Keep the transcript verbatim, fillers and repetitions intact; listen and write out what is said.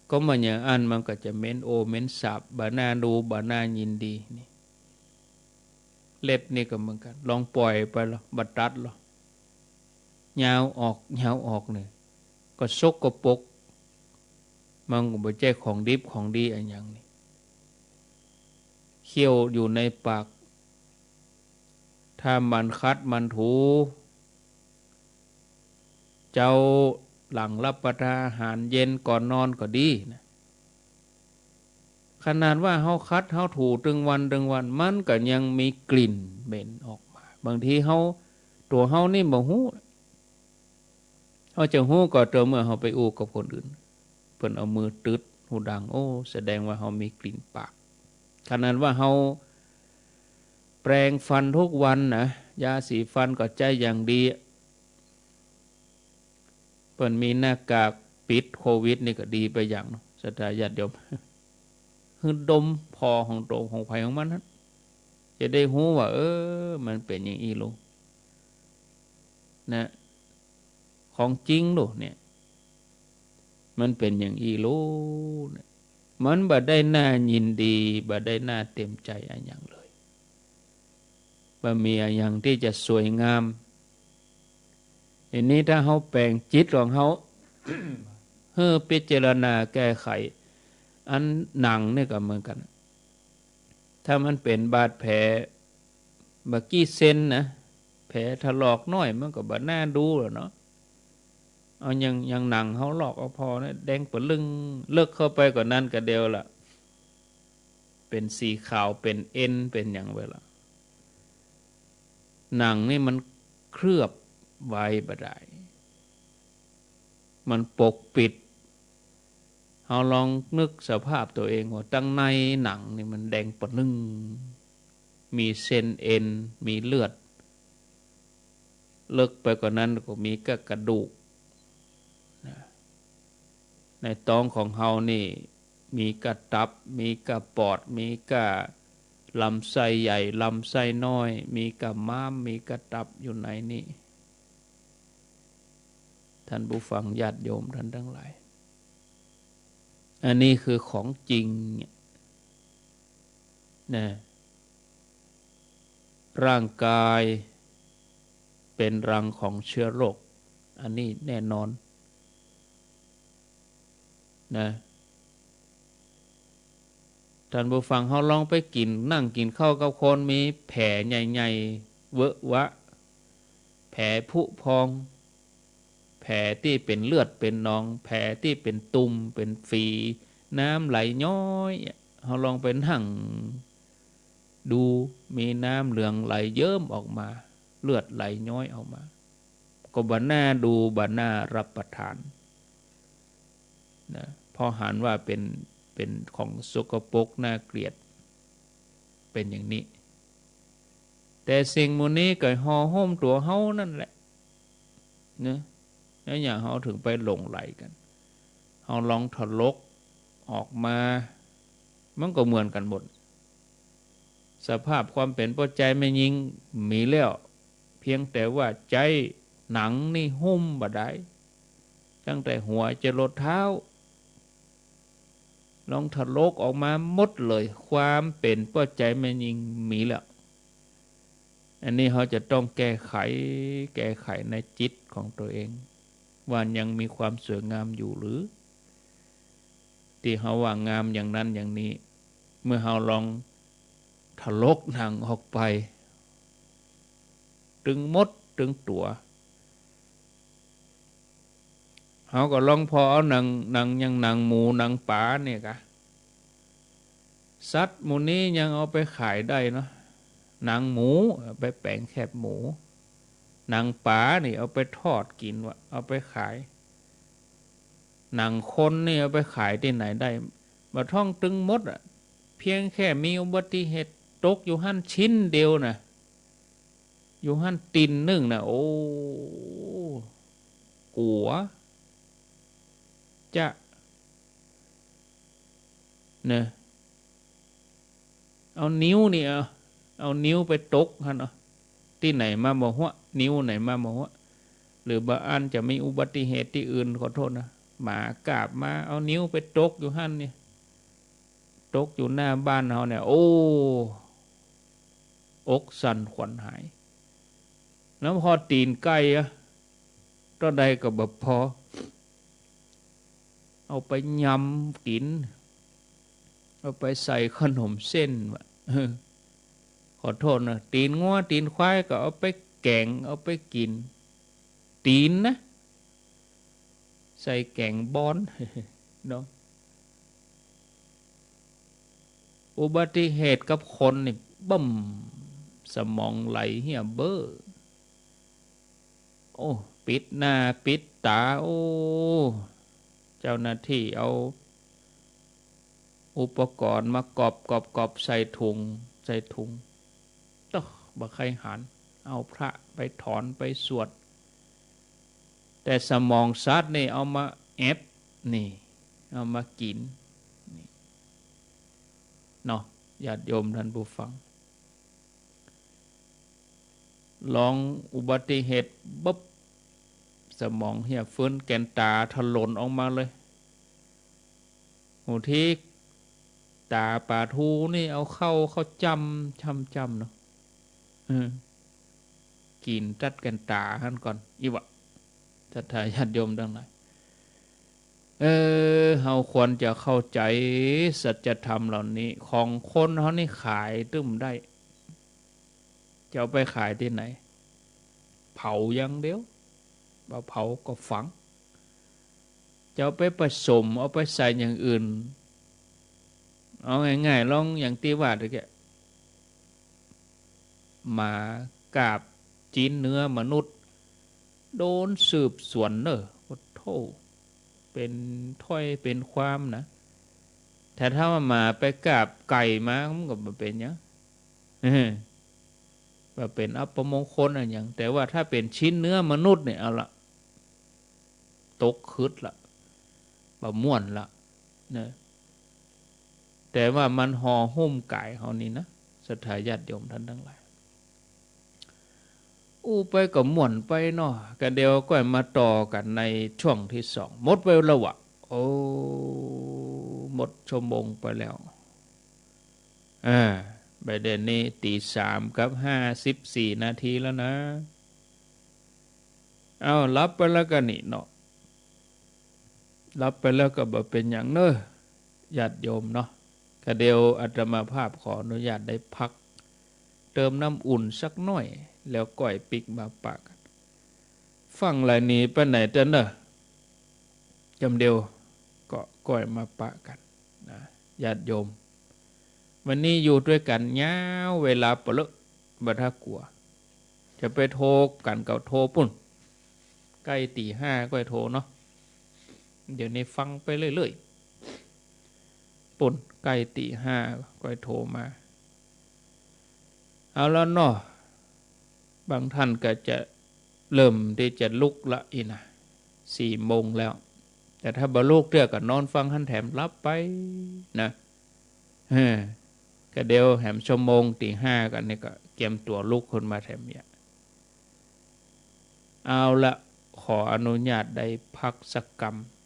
ก็บ่อย่างอั้นมันก็จะเหม็นโอเหม็นสาบ บ่น่าดู บ่น่ายินดีนี่ เล็บนี่ก็เหมือนกั๋น ลองป่อยไปลอ บ่ตัดลอ ยาวออก ยาวออกนี่ ก็สกปรก มันก็บ่ใจ้ของดิบของดีอะหยังนี่ เขี้ยวอยู่ในปาก ถ้าหมั่นขัดหมั่นถู เจ๊าหลังรับประทานอาหาร เย็นก่อนนอนก็ดีนะ ขนาดว่าเฮาขัดเฮาถูตึงวันตึงวัน มันก็ยังมีกลิ่นเหม็นออกมา บางทีเฮา ตั๋วเฮานี่บ่ฮู้ เฮาจะฮู้ก็ต่อเมื่อเฮาไปอู้กับคนอื่น เปิ้นเอามือตึดฮูดัง โอ้ แสดงว่าเฮามีกลิ่นปาก ขนาดว่าเฮาแปรงฟันทุกวันนะ ยาสีฟันก็ใจ๊อย่างดี เปิ้นมีหน้ากากปิดโควิดนี่ก็ดีไปอย่างเนาะ ศรัทธาญาติโยม หื้อดมผ่อของโตของใผของมันหั้น จะได้ฮู้ว่า เออ มันเป๋นอย่างอี้ลูก นะ ของจริงลูกเนี่ย มันเป๋นอย่างอี้ลูกเนี่ย มันบ่ได้น่ายินดี บ่ได้น่าเต็มใจ๋อะหยังเลย บ่มีอะหยังตี้จะสวยงาม ทีนี้ถ้าเฮาแป๋งจิตของเฮา หื้อพิจารณาแก้ไข อันหนังนี่ก็เหมือนกั๋น ถ้ามันเป๋นบาดแผล บ่กี่เซนนะ แผลถลอกน้อยมันก็บ่น่าดูแล้วเนาะ เอาอย่าง อย่างหนังเฮาลอกเอาผ่อนะ แดงปะลึ่ง เลิกเข้าไปกว่านั้นก็เดียวละ เป๋นสีขาว เป๋นเอ็น เป๋นหยังไปละ หนังนี่มันเคลือบไว้บ่ได้ มันปกปิด เฮาลองนึกสภาพตั๋วเองว่าตังในหนังนี่มันแดงปะนึ่ง มีเส้นเอ็น มีเลือด เลิกไปกว่านั้นก็มีก้ากระดูกนะ ในต๊องของเฮานี่ มีก้าตับ มีก้าปอด มีก้าลำไส้ใหญ่ ลำไส้น้อย มีก้าม้าม มีก้าตับอยู่ในนี้ ท่านผู้ฟังญาติโยมท่านทั้งหลาย อันนี้คือของจริงเนี่ยนะ ร่างกายเป๋นรังของเชื้อโรค อันนี้แน่นอนนะ ท่านผู้ฟัง เฮาลองไปกิ๋น นั่งกิ๋นข้าวกับคนมีแผลใหญ่ๆ เวอะหวะ แผลผุพอง แผลตี้เป๋นเลือดเป๋นหนอง แผลตี้เป๋นตุ่ม เป๋นฝี น้ำไหลย้อย เฮาลองไปนั่งดู มีน้ำเหลืองไหลเยิ้มออกมา เลือดไหลย้อยออกมา ก็บ่น่าดู บ่น่ารับประทานนะ เพราะหันว่าเป๋น เป๋นของสกปรกน่าเกลียด เป๋นอย่างนี้ แต่สิ่งหมู่นี้ก็ห่อหุ้มตั๋วเฮานั่นแหละนะ แล้วอย่างเฮาถึงไปหลงใหลกั๋น เฮาลองถลกออกมา มันก็เหมือนกั๋นหมด สภาพความเป๋นป้อจายแม่ญิงมีแล้ว เพียงแต่ว่าใจ๊หนังนี่หุ้มบ่ได้ ตั้งแต่หัวจะหลดเท้า ลองถลกออกมาหมดเลย ความเป๋นป้อจายแม่ญิงมีแล้ว อันนี้เฮาจะต้องแก้ไข แก้ไขในจิตของตั๋วเอง ว่ายังมีความสวยงามอยู่หรือ ตี้เฮาว่างามอย่างนั้นอย่างนี้ เมื่อเฮาลองถลกหนังออกไป ตึงหมดตึงตั๋ว เฮาก็ลองผ่อเอาหนัง หนังอย่างหนังหมูหนังป๋าเนี่ยกะ สัตว์หมู่นี้ยังเอาไปขายได้เนาะ หนังหมูเอาไปแป๋งแคบหมู หนังป๋านี่เอาไปทอดกิ๋นวะ เอาไปขาย หนังคนนี่เอาไปขายตี้ไหนได้ บ่ต้องตึงหมดอะ เพียงแค่มีอุบัติเหตุตกอยู่หั้นชิ้นเดียวนะ อยู่หั้นติ่นนึ่งนะ โอ้ กั๋วจะ เนอะ เอานิ้วนี่ เอา เอานิ้วไปตกหั้นเนาะ ตี้ไหนมาบ่ฮู้ นิ้วไหนมาบ่ฮู้ หรือบ่อั้นจะมีอุบัติเหตุตี้อื่น ขอโทษนะ หมากาบมา เอานิ้วไปตกอยู่หั้นเนี่ย ตกอยู่หน้าบ้านเฮาเนี่ย โอ้ อกสั่นขวัญหาย แล้วพอตี๋นไก่อะ เต้าใดก็บ่ปอ เอาไปยำกิ๋น เอาไปใส่ขนมเส้นวะ ขอโทษนะ ตี๋นงัวตี๋นควายก็เอาไปแก๋ง เอาไปกิ๋น ตี๋นนะ ใส่แก๋งบ้อน เนาะ อุบัติเหตุกับคนนี่ บึ้ม สมองไหลเหียเบ้อ โอ้ ปิดหน้าปิดต๋า โอ้ เจ้าหน้าตี้เอาอุปกรณ์มากอบกอบกอบใส่ถุง ใส่ถุง โต๊ะ บ่ใค่หัน เอาพระไปถอนไปสวด แต่สมองสัตว์นี่เอามาแอบ นี่ เอามากิ๋น นี่ เนาะ ญาติโยมท่านผู้ฟัง ลองอุบัติเหตุบึ๊บ สมองเหีย ฟืนแก่นต๋าถลนออกมาเลย หูที ต๋าป๋าทูนี่เอาเข้า เข้าจ้ำ จ้ำ จ้ำเนาะ เออ กิ๋นตัดแก่นต๋าหั้นก่อน อี้วะ ศรัทธาญาติโยมตังหลาย เออ เฮาควรจะเข้าใจ๋สัจธรรมเหล่านี้ ของคนเฮานี่ขายตึงได้ จะเอาไปขายตี้ไหน เผาอย่างเดียว บ่เผาก็ฝัง จะเอาไปผสม เอาไปใส่อย่างอื่น เอาง่ายๆ ลองอย่างตี้ว่าตะกี้ หมากาบจิ๊นเนื้อมนุษย์ โดนสืบสวนเน่อ โอ้โธ่ เป๋นถ้อยเป๋นความนะ แต่ถ้าว่าหมาไปกาบไก่มา มันก็บ่เป๋นหยัง เออ บ่เป๋นอัปมงคลอะหยัง แต่ว่าถ้าเป๋นจิ๊นเนื้อมนุษย์เนี่ย เอาละ ตกขึดละ บ่ม่วนละ เนาะ แต่ว่ามันห่อหุ้มก๋ายเฮานี่นะ ศรัทธาญาติโยมท่านตังหลาย อู้ไปก็ม่วนไปเนาะ กะเดี๋ยวก้อยมาต่อกั๋นในช่วงตี้สอง หมดไปแล้ววะ โอ้ หมดชั่วโมงไปแล้ว อ่า บ่ายเดี๋ยวนี้ตี๋สามกับห้าสิบสี่นาทีแล้วนะ เอา หลับไปแล้วกั๋นนี่เนาะ หลับไปแล้วก็บ่เป๋นหยังเน่อ ญาติโยมเนาะ กะเดี๋ยวอาตมาภาพขออนุญาตได้พัก เติมน้ำอุ่นสักหน้อย แล้วก้อยปิ๊กมาปะกั๋น ฟังหลายหนีไปไหนเต๊อะเน่อ จำเดียวก็ก้อยมาปะกั๋นนะ ญาติโยม วันนี้อยู่ตวยกั๋นยาวเวลาเป๋อเลอะ บ่ถ้ากั๋ว จะไปโทรกั๋นก็โทรปู๊น ใก้ตี๋ห้าก้อยโทรเนาะ เดี๋ยวนี้ฟังไปเรื่อยๆ ปู๊น ใก้ตี๋ห้าก้อยโทรมา เอาแล้วเนาะ บางท่านก็จะเริ่มตี้จะลุกละอี้นะ สี่โมงแล้ว แต่ถ้าบ่ลุกเตื้อก็นอนฟังหั้นแถมหลับไปนะ เออ กะเดี๋ยวแหมชั่วโมงตี๋ห้ากั๋นนี่ก็เกียมตั๋วลุกขึ้นมาแถมเยียะ เอาละ ขออนุญาตได้พักสักกำ